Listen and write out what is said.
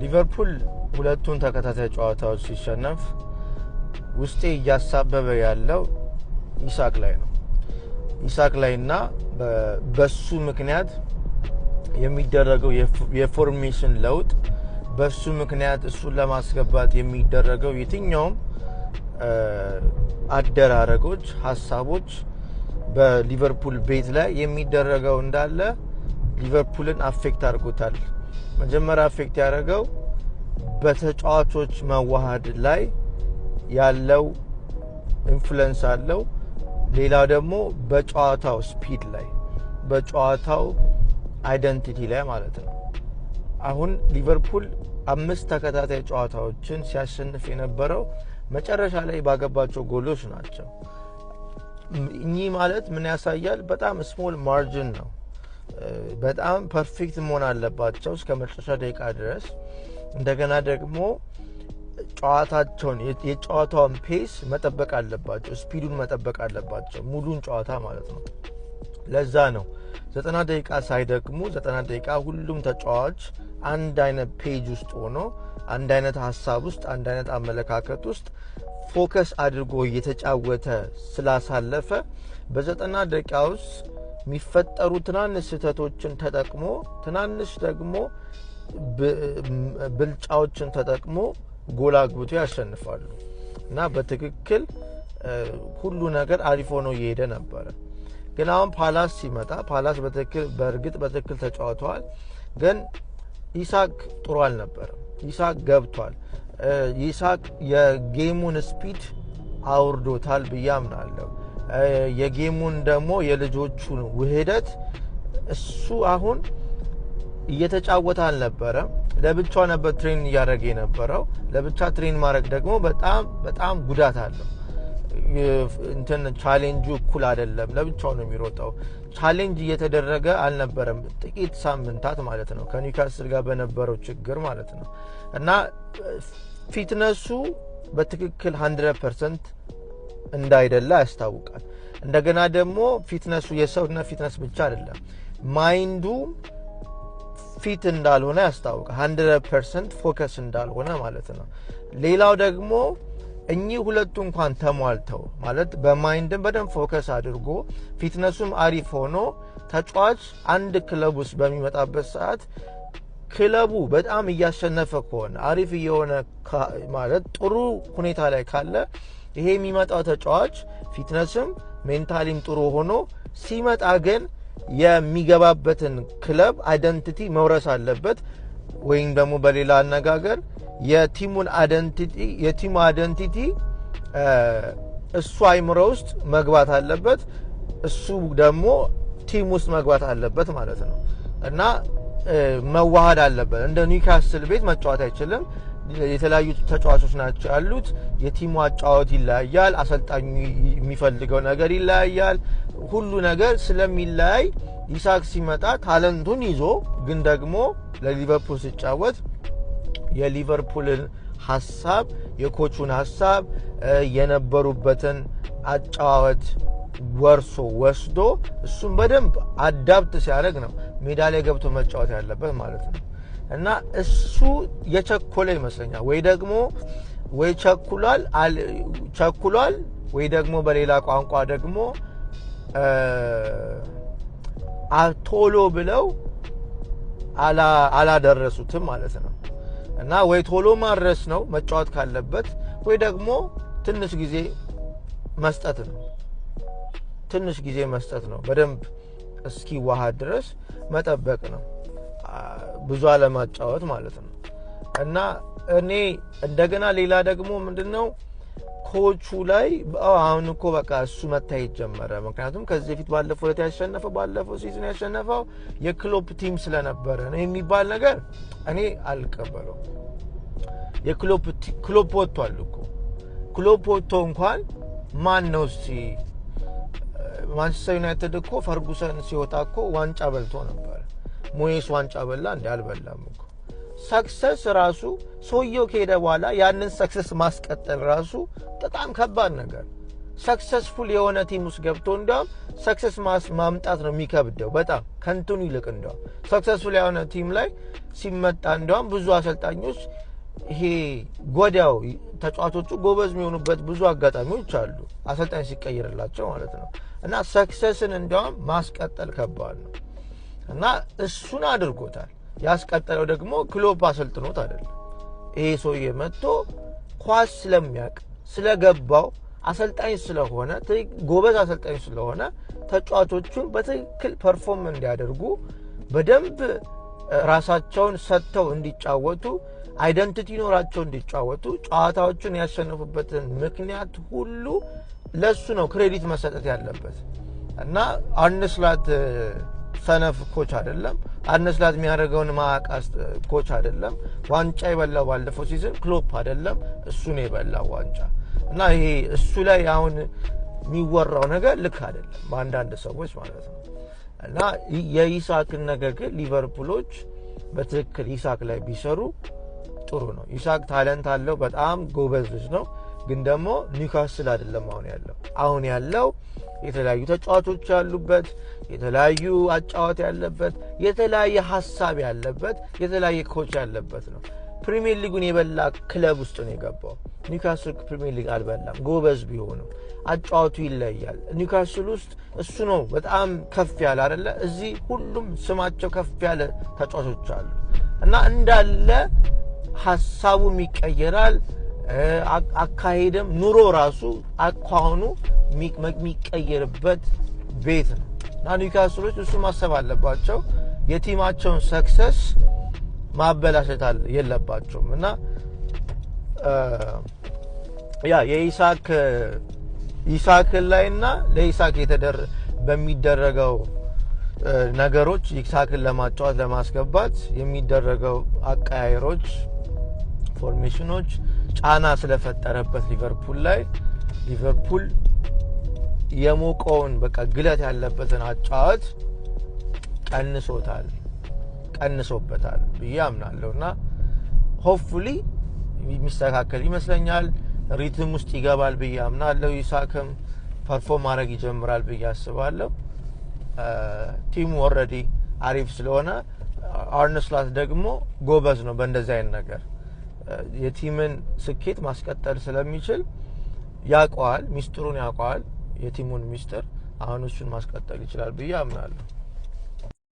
ሊቨርፑል ሁለቱን ተከታታይ ጨዋታዎች ሲሸነፍ ውስጤ እያሳበበ ያለው ኢሳክ ላይ ነው። ኢሳክ ላይና በሱ ምክንያት የሚደረገው የ formation ለውጥ፣ በሱ ምክንያት እሱን ለማስገባት የሚደረገው የትኛውም አደራረጎች፣ ሀሳቦች በሊቨርፑል ቤት ላይ የሚደረገው እንዳለ ሊቨርፑልን affect አድርጎታል። መጀመሪያ affect ያደረገው በተጫዋቾች መዋሃድ ላይ ያለው influence አለው። ሌላው ደግሞ በጨዋታው speed ላይ፣ በጨዋታው identity ላይ ማለት ነው። አሁን ሊቨርፑል አምስት ተከታታይ ጨዋታዎችን ሲያሸንፍ የነበረው መጨረሻ ላይ ባገባቸው ጎሎች ናቸው። እኚህ ማለት ምን ያሳያል? በጣም small margin ነው። በጣም perfect መሆን አለባቸው እስከ መጨረሻ ደቂቃ ድረስ። እንደገና ደግሞ ጨዋታቸውን የጨዋታውን pace መጠበቅ አለባቸው፣ speed ኡን መጠበቅ አለባቸው፣ ሙሉን ጨዋታ ማለት ነው። ለዛ ነው 90 ደቂቃ ሳይደክሙ፣ 90 ደቂቃ ሁሉም ተጫዋች አንድ አይነት page ውስጥ ሆኖ፣ አንድ አይነት ሀሳብ ውስጥ፣ አንድ አይነት አመለካከት ውስጥ focus አድርጎ እየተጫወተ ስላሳለፈ በ90 ደቂቃ ውስጥ የሚፈጠሩ ትናንሽ ስህተቶችን ተጠቅሞ፣ ትናንሽ ደግሞ ብልጫዎችን ተጠቅሞ ጎል አግብቶ ያሸንፋሉ እና በትክክል ሁሉ ነገር አሪፍ ሆኖ እየሄደ ነበረ። ግን አሁን ፓላስ ሲመጣ ፓላስ በትክክል በእርግጥ በትክክል ተጫውተዋል። ግን ኢሳክ ጥሩ አልነበረም። ኢሳክ ገብቷል። ኢሳክ የ game ኡን speed አውርዶታል ብዬ አምናለሁ። የ game ኡን ደግሞ የልጆቹን ውህደት እሱ አሁን እየተጫወተ አልነበረም። ለብቻው ነበር train እያደረገ የነበረው። ለብቻ train ማድረግ ደግሞ በጣም በጣም ጉዳት አለው። እንትን ቻሌንጁ እኩል አይደለም። ለብቻው ነው የሚሮጠው። Challenge እየተደረገ አልነበረም ጥቂት ሳምንታት ማለት ነው፣ ከኒውካስል ጋር በነበረው ችግር ማለት ነው። እና fitness ኡ በትክክል 100% እንዳይደለ ያስታውቃል። እንደገና ደግሞ fitness ኡ የሰውነት fitness ብቻ አይደለም፣ mind ኡ fit እንዳልሆነ ያስታውቃል። 100% focus እንዳልሆነ ማለት ነው። ሌላው ደግሞ እኚህ ሁለቱ እንኳን ተሟልተው፣ ማለት በ mind ም በደንብ focus አድርጎ fitness ኡም አሪፍ ሆኖ ተጫዋች አንድ ክለብ ውስጥ በሚመጣበት ሰዓት ክለቡ በጣም እያሸነፈ ከሆነ፣ አሪፍ እየሆነ፣ ማለት ጥሩ ሁኔታ ላይ ካለ፣ ይሄ የሚመጣው ተጫዋች fitness ም mentally ም ጥሩ ሆኖ ሲመጣ ግን የሚገባበትን ክለብ identity መውረስ አለበት። ወይም ደግሞ በሌላ አነጋገር የ team ኡ identity እሱ አይምሮ ውስጥ መግባት አለበት። እሱ ደግሞ team ውስጥ መግባት አለበት ማለት ነው እና መዋሃድ አለበት። እንደ ኒውካስል ቤት መጫወት አይችልም። የተለያዩ ተጫዋቾች ናቸው ያሉት። የ team ኡ አጫወት ይለያያል። አሰልጣኙ የሚፈልገው ነገር ይለያያል። ሁሉ ነገር ስለሚለያይ ኢሳክ ሲመጣ talent ኡን ይዞ ግን ደግሞ ለሊቨርፑል ሲጫወት የሊቨርፑልን ሀሳብ፣ የ coach ኡን ሀሳብ፣ የነበሩበትን አጨዋወት ወርሶ ወስዶ እሱን በደንብ adapt ሲያደርግ ነው ሜዳ ላይ ገብቶ መጫወት ያለበት ማለት ነው። እና እሱ የቸኮለ ይመስለኛል። ወይ ደግሞ ወይ ቸኩሏል ቸኩሏል ወይ ደግሞ በሌላ ቋንቋ ደግሞ ቶሎ ብለው አላደረሱትም ማለት ነው። እና ወይ ቶሎ ማድረስ ነው መጫወት ካለበት፣ ወይ ደግሞ ትንሽ ጊዜ መስጠት ነው። ትንሽ ጊዜ መስጠት ነው። በደንብ እስኪዋሃድ ድረስ መጠበቅ ነው። ብዙ አለማጫወት ማለት ነው። እና እኔ እንደገና ሌላ ደግሞ ምንድነው ኮቹ ላይ አሁን እኮ በቃ እሱ መታየት ጀመረ። ምክንያቱም ከዚህ በፊት ባለፈው ዕለት ያሸነፈው፣ ባለፈው season ያሸነፈው የክሎፕ team ስለነበረ ነው የሚባል ነገር እኔ አልቀበለው። የክሎፕ ክሎፕ ወጥቷል እኮ። ክሎፕ ወጥቶ እንኳን ማን ነው እስቲ? ማንቸስተር ዩናይትድ እኮ ፈርጉሰን ሲወጣ እኮ ዋንጫ በልቶ ነበር። ሞየስ ዋንጫ በላ እንዲ? አልበላም እኮ። Success ራሱ ሰውየው ከሄደ በኋላ ያንን success ማስቀጠል ራሱ በጣም ከባድ ነገር። Successful የሆነ team ውስጥ ገብቶ እንዲያውም success ማምጣት ነው የሚከብደው በጣም ከእንትኑ ይልቅ። እንዲያውም successful የሆነ team ላይ ሲመጣ እንዲያውም ብዙ አሰልጣኞች ይሄ ጎዳው ተጫዋቾቹ ጎበዝ የሚሆኑበት ብዙ አጋጣሚዎች አሉ፣ አሰልጣኝ ሲቀይርላቸው ማለት ነው። እና success ን እንዲያውም ማስቀጠል ከባድ ነው እና እሱን አድርጎታል። ያስቀጠለው ደግሞ ክሎፕ አሰልጥኖት አይደለም። ይሄ ሰውዬ መጥቶ ኳስ ስለሚያውቅ፣ ስለገባው፣ አሰልጣኝ ስለሆነ፣ ጎበዝ አሰልጣኝ ስለሆነ፣ ተጫዋቾቹን በትክክል perform እንዲያደርጉ፣ በደንብ ራሳቸውን ሰጥተው እንዲጫወቱ፣ identity ኖራቸው እንዲጫወቱ፣ ጨዋታዎቹን ያሸነፉበትን ምክንያት ሁሉ ለሱ ነው credit መሰጠት ያለበት። እና አርነ ስሎት ሰነፍ coach አይደለም። አርነ ስሎት የሚያደርገውን ማያውቅ coach አይደለም። ዋንጫ የበላው ባለፈው season ክሎፕ አይደለም፣ እሱ ነው የበላው ዋንጫ። እና ይሄ እሱ ላይ አሁን የሚወራው ነገር ልክ አይደለም በአንዳንድ ሰዎች ማለት ነው። እና የኢሳክን ነገር ግን ሊቨርፑሎች በትክክል ኢሳክ ላይ ቢሰሩ ጥሩ ነው። ኢሳክ talent አለው፣ በጣም ጎበዝ ልጅ ነው። ግን ደግሞ ኒውካስል አይደለም አሁን ያለው። አሁን ያለው የተለያዩ ተጫዋቾች ያሉበት፣ የተለያዩ አጫዋት ያለበት፣ የተለያየ ሀሳብ ያለበት፣ የተለያየ coach ያለበት ነው። ፕሪሚየር ሊጉን የበላ ክለብ ውስጥ ነው የገባው። ኒውካስል ፕሪሚየር ሊግ አልበላም፣ ጎበዝ ቢሆንም አጫዋቱ ይለያል። ኒውካስል ውስጥ እሱ ነው በጣም ከፍ ያለ አይደለ? እዚህ ሁሉም ስማቸው ከፍ ያለ ተጫዋቾች አሉ እና እንዳለ ሀሳቡም ይቀየራል። አካሄድም ኑሮ ራሱ አኳኋኑ የሚቀየርበት ቤት ነው እና ኒውካስሎች እሱ ማሰብ አለባቸው። የ team ኣቸውን success ማበላሸት የለባቸውም። እና ያ የኢሳክ ኢሳክ ላይና ለኢሳክ በሚደረገው ነገሮች፣ ኢሳክን ለማጫወት ለማስገባት የሚደረገው አቀያየሮች፣ formation ኖች ጫና ስለፈጠረበት ሊቨርፑል ላይ፣ ሊቨርፑል የሞቀውን በቃ ግለት ያለበትን አጫወት ቀንሶታል፣ ቀንሶበታል ብዬ አምናለሁ። እና hopefully የሚስተካከል ይመስለኛል። Rhythm ውስጥ ይገባል ብዬ አምናለሁ። ኢሳክም perform ማድረግ ይጀምራል ብዬ አስባለሁ። Team ኡ already አሪፍ ስለሆነ፣ አርነ ስሎት ደግሞ ጎበዝ ነው በእንደዚህ አይነት ነገር፣ የ team ን ስኬት ማስቀጠል ስለሚችል ያውቀዋል፣ ሚስጥሩን ያውቀዋል፣ የ team ኡን ሚስጥር። አሁን እሱን ማስቀጠል ይችላል ብዬ አምናለሁ።